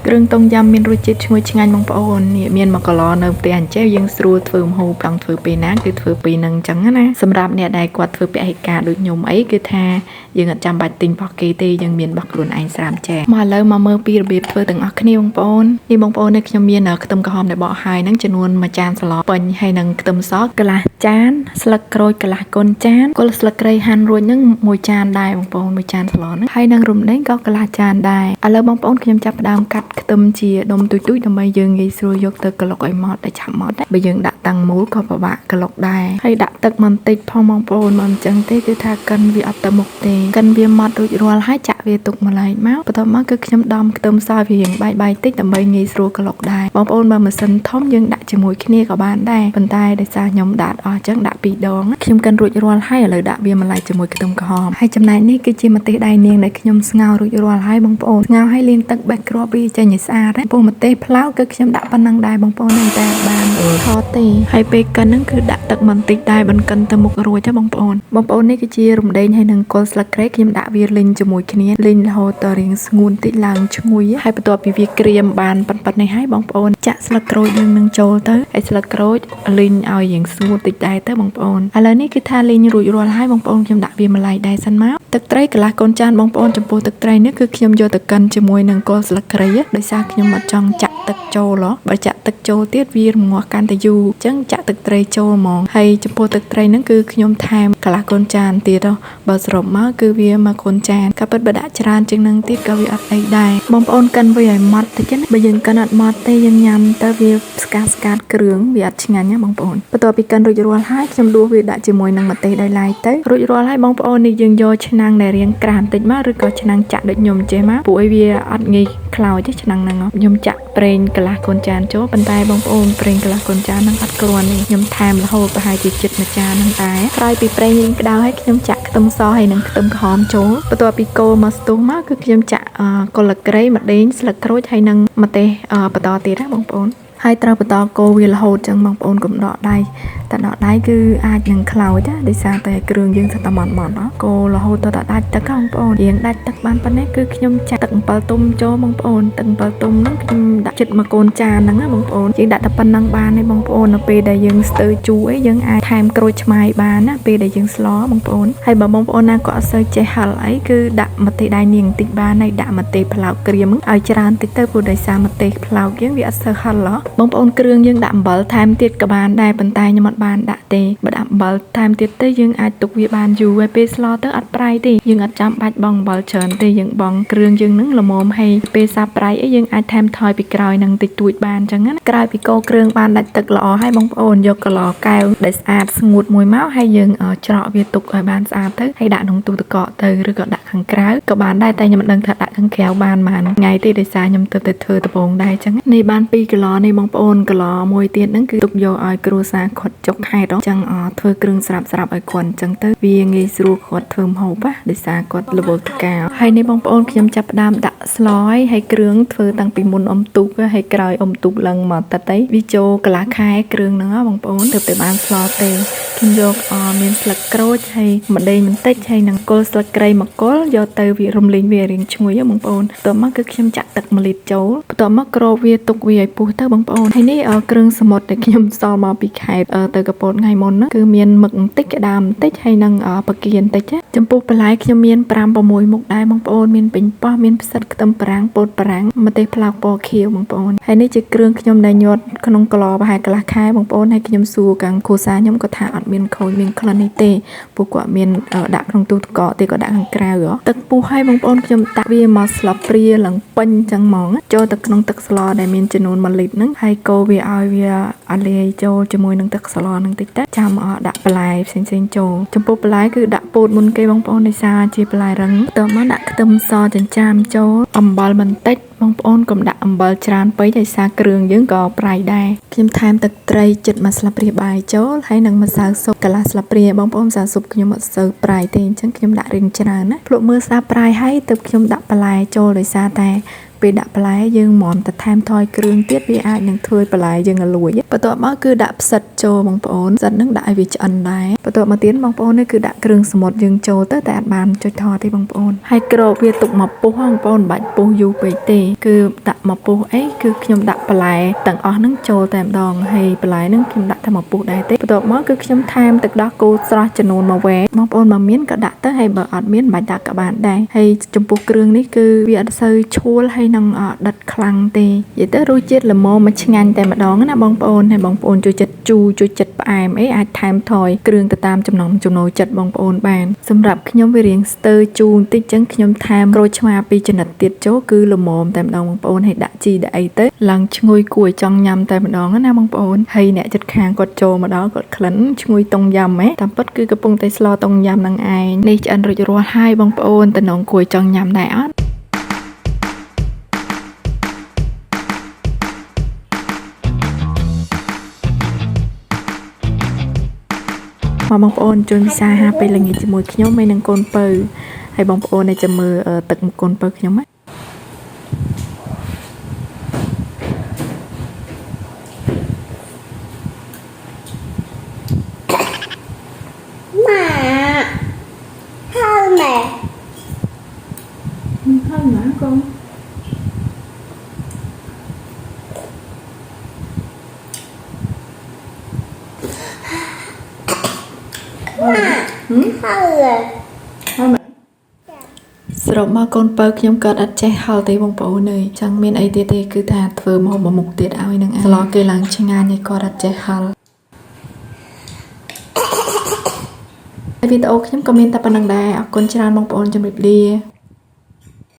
គ្រឿងតុងយ៉ាំមានរសជាតិឈ្ងុយឆ្ងាញ់បងប្អូននេះមានមួយកឡនៅផ្ទះអញ្ចេះយើងស្រួលធ្វើម្ហូបចង់ធ្វើពេលណាគឺធ្វើពេលហ្នឹងអញ្ចឹងណាសម្រាប់អ្នកដែលគាត់ធ្វើពហិការដូចខ្ញុំអីគឺថាយើងអត់ចាំបាច់ទិញរបស់គេទេយើងមានរបស់ខ្លួនឯងស្រាប់ចេះមកឥឡូវមកមើលពីរបៀបធ្វើទាំងអស់គ្នាបងប្អូននេះបងប្អូននេះខ្ញុំមានខ្ទឹមក្រហមដែលបកហើយហ្នឹងចំនួនមួយចានស្លពេញហើយនឹងខ្ទឹមសកន្លះចានស្លឹកក្រូចកន្លះកូនចានគល់ស្លឹកគ្រៃហាន់រួចហ្នឹងមួយចានដែរបងប្អូនមួយចានស្លហ្នឹងហើយនឹងរំដេងក៏កន្លះចានដែរឥឡូវបងប្អូនខ្ញុំចាប់ផ្ដើមកាត់ខ្ទឹមជាដុំទូចៗដើម្បីយើងងាយស្រួលយកទៅក្រឡុកឲ្យម៉ត់តែឆាប់ម៉ត់ដែរបើយើងដាក់តាំងមូលក៏ពិបាកក្រឡុកដែរហើយដាក់ទឹកបន្តិចផងបងប្អូនមកអញ្ចឹងទេគឺថាកិនវាអត់ទៅមុខទេកិនវាម៉ត់រួចរាល់ហើយចាក់វាទុកម្លែកមកបន្ទាប់មកគឺខ្ញុំដំខ្ទឹមសវារៀងបែកៗតិចដើម្បីងាយស្រួលក្រឡុកដែរបងប្អូនបើម៉ាស៊ីនធំយើងដាក់ជាមួយគ្នាក៏បានដែរប៉ុន្តែដោយសារខ្ញុំដាក់អស់អញ្ចឹងដាក់ពីរដងខ្ញុំកិនរួចរាល់ហើយឥឡូវដាក់វាម្លែកជាមួយខ្ទឹមក្រហមហើយចំណែកនេះគឺជាម្ទេសដៃនាងដែលខ្ញុំស្ងោររួចរាល់ហើយបងប្អូនស្ងោរហើយលាងទឹកបេះគ្រាប់វាចេញឲ្យស្អាតពោះម្ទេសផ្លោកគឺខ្ញុំដាក់ប៉ុណ្ណឹងដែរបងប្អូនតែបានថតទេហើយពេលកិនហ្នឹងគឺដាក់ទឹកបន្តិចដែរមិនកិនទៅមុខរួចទេបងប្អូនបងប្អូននេះគឺជារំដេងហើយនឹងគល់ស្លឹកគ្រៃខ្ញុំដាក់វាលីងជាមួយគ្នាលីងរហូតដល់រាងស្ងួនតិចឡើងឈ្ងុយហើយបន្ទាប់ពីវាក្រៀមបានប៉ុណ្ណេះហើយបងប្អូនចាក់ស្លឹកក្រូចយើងនឹងចូលទៅហើយស្លឹកក្រូចលីងឲ្យរាងស្ងួនតិចដែរទៅបងប្អូនឥឡូវនេះគឺថាលីងរួចរាល់ហើយបងប្អូនខ្ញុំដាក់វាម្លែកដែរសិនមកទឹកត្រីកន្លះកូនចានបងប្អូនចំពោះទឹកត្រីនេះគឺខ្ញុំយកទៅកិនជាមួយនឹងគល់ស្លឹកគ្រៃដោយសារខ្ញុំអត់ចង់ចាក់ទឹកចូលបើចាក់ទឹកចូលទៀតវារងាស់កាន់តែយូរអញ្ចឹងចាក់ទឹកត្រីចូលហ្មងហើយចំពោះទឹកត្រីហ្នឹងគឺខ្ញុំថែមកន្លះកូនចានទៀតបើសរុបមកគឺវាមួយកូនចានក៏ពិតបើដាក់ច្រើនជាងនឹងទៀតក៏វាអត់អីដែរបងប្អូនកិនវាឲ្យម៉ត់តិចណាបើយើងកិនអត់ម៉ត់ទេយើងញ៉ាំទៅវាស្កាតគ្រឿងវាអត់ឆ្ងាញ់ណាបងប្អូនបន្ទាប់ពីកិនរួចរាល់ហើយខ្ញុំដួសវាដាក់ជាមួយនឹងម្ទេសដោយឡែកទៅរួចរាល់ហើយបងប្អូននេះយើងយកឆ្នាំងដែលរាងក្រាស់បន្តិចមកឬក៏ឆ្នាំងចាក់ដូចខ្ញុំចេះមកពួកឯវាអត់ងាយខ្លោចទេឆ្នាំងហ្នឹងខ្ញុំចាក់ប្រេងកន្លះកូនចានចូលប៉ុន្តែបងប្អូនប្រេងកន្លះកូនចានហ្នឹងអត់គ្រាន់ទេខ្ញុំថែមរហូតប្រហែលជាជិតមួយចានហ្នឹងដែរក្រោយពីប្រេងរីងក្តៅហើយខ្ញុំចាក់ខ្ទឹមសហើយនិងខ្ទឹមក្រហមចូលបន្ទាប់ពីកូរមកស្ទុះមកគឺខ្ញុំចាក់គល់គ្រៃម្ដេងស្លឹកក្រូចហើយនិងម្ទេសបន្តទៀតណាបងប្អូនហើយត្រូវបន្តកូរវារហូតចឹងបងប្អូនកុំដកដៃតែដកដៃគឺអាចនឹងខ្លោចណាដោយសារតែគ្រឿងយើងសិតតែម៉ត់ៗកូររហូតដល់ដាច់ទឹកបងប្អូនរៀងដាច់ទឹកបានប៉ុណ្ណេះគឺខ្ញុំចាក់ទឹកអំពិលទុំចូលបងប្អូនទឹកអំពិលទុំហ្នឹងខ្ញុំដាក់ជិតមួយកូនចានហ្នឹងណាបងប្អូនយើងដាក់តែប៉ុណ្ណឹងបានទេបងប្អូននៅពេលដែលយើងស្ទើរជូរអីយើងអាចថែមក្រូចឆ្មាយបានណាពេលដែលយើងស្លបងប្អូនហើយបើបងប្អូនណាក៏អត់សូវចេះហឹរអីគឺដាក់ម្ទេសដៃនាងបន្តិចបានហើយដាក់ម្ទេសផ្លោកក្រៀមឲ្យច្រើនតិចទៅព្រោះដោយសារម្ទេសផ្លោកយើងវាអត់សូវហឹរបងប្អូនគ្រឿងយើងដាក់អំបិលថែមទៀតក៏បានដែរប៉ុន្តែខ្ញុំអត់បានដាក់ទេបើដាក់អំបិលថែមទៀតទៅយើងអាចទុកវាបានយូរហើយពេលស្លទៅអត់ប្រៃទេយើងអត់ចាំបាច់បង់អំបិលច្រើនទេយើងបង់គ្រឿងយើងនឹងល្មមហើយពេលសាប់ប្រៃអីយើងអាចថែមថយពីក្រោយនឹងតិចតួចបានអញ្ចឹងណាក្រោយពីកូរគ្រឿងបានដាច់ទឹកល្អហើយបងប្អូនយកកឡកែវដែលស្អាតស្ងួតមួយមកហើយយើងច្រកវាទុកឲ្យបានស្អាតទៅហើយដាក់ក្នុងទូទឹកកកទៅឬក៏ដាក់ខាងក្រៅក៏បានដែរតែខ្ញុំមិនដឹងថាដាក់ខាងក្រៅបានប៉ុន្មានថ្ងៃទេដោយសារខ្ញុំទៅតែធ្វើដំបងដែរអញ្ចឹងនេះបាន2គីឡនេះបងប្អូនកឡមួយទៀតហ្នឹងគឺទុកយកឲ្យគ្រួសារគាត់ចុកខេតអញ្ចឹងធ្វើគ្រឿងស្រាប់ឲ្យគាត់អញ្ចឹងទៅវាងាយស្រួលគាត់ធ្វើម្ហូបណាដោយសារគាត់រវល់តកាហើយនេះបងប្អូនខ្ញុំចាប់ផ្ដើមដាក់ស្លហើយគ្រឿងធ្វើតាំងពីមុនអុំទូកហើយក្រោយអុំទូកឡើងមកតទៅវាចូលកន្លះខែគ្រឿងហ្នឹងបងប្អូនទើបតែបានស្លទេខ្ញុំយកមានស្លឹកក្រូចហើយម្ដេងបន្តិចហើយនឹងគល់ស្លឹកគ្រៃមួយគល់យកទៅវារំលីងវារៀងឈ្ងុយបងប្អូនបន្ទាប់មកគឺខ្ញុំចាក់ទឹក1លីត្រចូលបន្ទាប់មកគ្របវាទុកវាឲ្យពុះទៅបងប្អូនហើយនេះគ្រឿងសមុទ្រដែលខ្ញុំសល់មកពីខេត្តទៅកពតថ្ងៃមុនគឺមានមឹកបន្តិចក្តាមបន្តិចហើយនឹងបកាបន្តិចចំពោះបន្លែខ្ញុំមាន5 6មុខដែរបងប្អូនមានប៉េងប៉ោះមានផ្សិតខ្ទឹមបារាំងពោតបារាំងម្ទេសផ្លោកពណ៌ខៀវបងប្អូនហើយនេះជាគ្រឿងខ្ញុំដែលញាត់ក្នុងកឡប្រហែលកន្លះខែបងប្អូនហើយខ្ញុំសួរខាងគ្រួសារខ្ញុំក៏ថាអត់មានខូចមានក្លិននេះទេពួកគាត់មានដាក់ក្នុងទូទឹកកកទេក៏ដាក់ខាងក្រៅទឹកពុះឲ្យបងប្អូនខ្ញុំដាក់វាមកស្លព្រាឡើងពេញចឹងហ្មងចូលទៅក្នុងទឹកស្លដែលមានចំនួន1លីត្រហ្នឹងហើយកូរវាឲ្យវាអាលាយចូលជាមួយនឹងទឹកស្លហ្នឹងតិចទៅចាំដាក់បន្លែផ្សេងៗចូលចំពោះបន្លែគឺដាក់ពោតមុនគេបងប្អូនដោយសារជាបន្លែរឹងបន្ទាប់មកដាក់ខ្ទឹមសចិញ្ច្រាមចូលអំបិលបន្តិចបងប្អូនកុំដាក់អំបិលច្រើនពេកដោយសារគ្រឿងយើងក៏ប្រៃដែរខ្ញុំថែមទឹកត្រីជិតមួយស្លាបព្រាបាយចូលហើយនឹងម្សៅស៊ុបកន្លះស្លាបព្រាបងប្អូនម្សៅស៊ុបខ្ញុំអត់សូវប្រៃទេអញ្ចឹងខ្ញុំដាក់រៀងច្រើនណាភ្លក់មើលសាប្រៃហើយទើបខ្ញុំដាក់បន្លែចូលដោយសារតែ ពេលដាក់បន្លែយើងមិនតែថែមថយគ្រឿងទៀតវាអាចនឹងធ្វើឲ្យបន្លែយើងរលួយបន្ទាប់មកគឺដាក់ផ្សិតចូលបងប្អូនផ្សិតហ្នឹងដាក់ឲ្យវាឆ្អិនដែរបន្ទាប់មកទៀតបងប្អូននេះគឺដាក់គ្រឿងសមុទ្រយើងចូលទៅតែអត់បានចុចថតទេបងប្អូនហើយគ្របវាទុកមកពុះបងប្អូនមិនបាច់ពុះយូរពេកទេគឺដាក់មកពុះអីគឺខ្ញុំដាក់បន្លែទាំងអស់ហ្នឹងចូលតែម្ដងហើយបន្លែហ្នឹងខ្ញុំដាក់តែមកពុះដែរទេបន្ទាប់មកគឺខ្ញុំថែមទឹកដោះគោស្រស់ចំនួន1វែកបងប្អូនបើមានក៏ដាក់ទៅហើយបើអត់មានមិនបាច់ដាក់ក៏បានដែរហើយចំពោះគ្រឿងនេះគឺវាអត់សូវឆួលហើយនឹងដិតខ្លាំងទេនិយាយទៅរសជាតិល្មមមកឆ្ងាញ់តែម្ដងណាបងប្អូនហើយបងប្អូនចូលចិត្តជូរចូលចិត្តផ្អែមអីអាចថែមថយគ្រឿងទៅតាមចំណង់ចំណូលចិត្តបងប្អូនបានសម្រាប់ខ្ញុំវារៀងស្ទើរជូរបន្តិចចឹងខ្ញុំថែមក្រូចឆ្មាពីរចំណិតទៀតចូលគឺល្មមតែម្ដងបងប្អូនហើយដាក់ជីដាក់អីទៅឡើងឈ្ងុយគួរឲ្យចង់ញ៉ាំតែម្ដងណាបងប្អូនហើយអ្នកចិត្តខាងគាត់ចូលមកដល់គាត់ក្លិនឈ្ងុយតុងយ៉ាំហ៎តាមពិតគឺកំពុងតែស្លតុងយ៉ាំនឹងឯងនេះឆ្អិនរួចរាល់ហើយបងប្អូនតំណងគួរឲ្យចង់ញ៉ាំដែរអត់ មកបងប្អូនជួយពិសាហាពេលល្ងាចជាមួយខ្ញុំហើយនឹងកូនពៅហើយបងប្អូនដែលចាំមើលទឹកមុខកូនពៅខ្ញុំណា ម៉ាក់ហើយម៉ែ ហើយណាកូន ម៉ាក់ហើយ សរុបមកកូនពៅខ្ញុំក៏អត់ចេះហល់ទេបងប្អូនអើយចង់មានអីទៀតទេគឺថាធ្វើមកមួយមុខទៀតឲ្យនឹងឯងស្លគេឡើងឆ្ងាញ់ឲ្យគាត់អត់ចេះហល់ហើយវីដេអូខ្ញុំក៏មានតែប៉ុណ្្នឹងដែរអរគុណច្រើនបងប្អូនជម្រាបលា។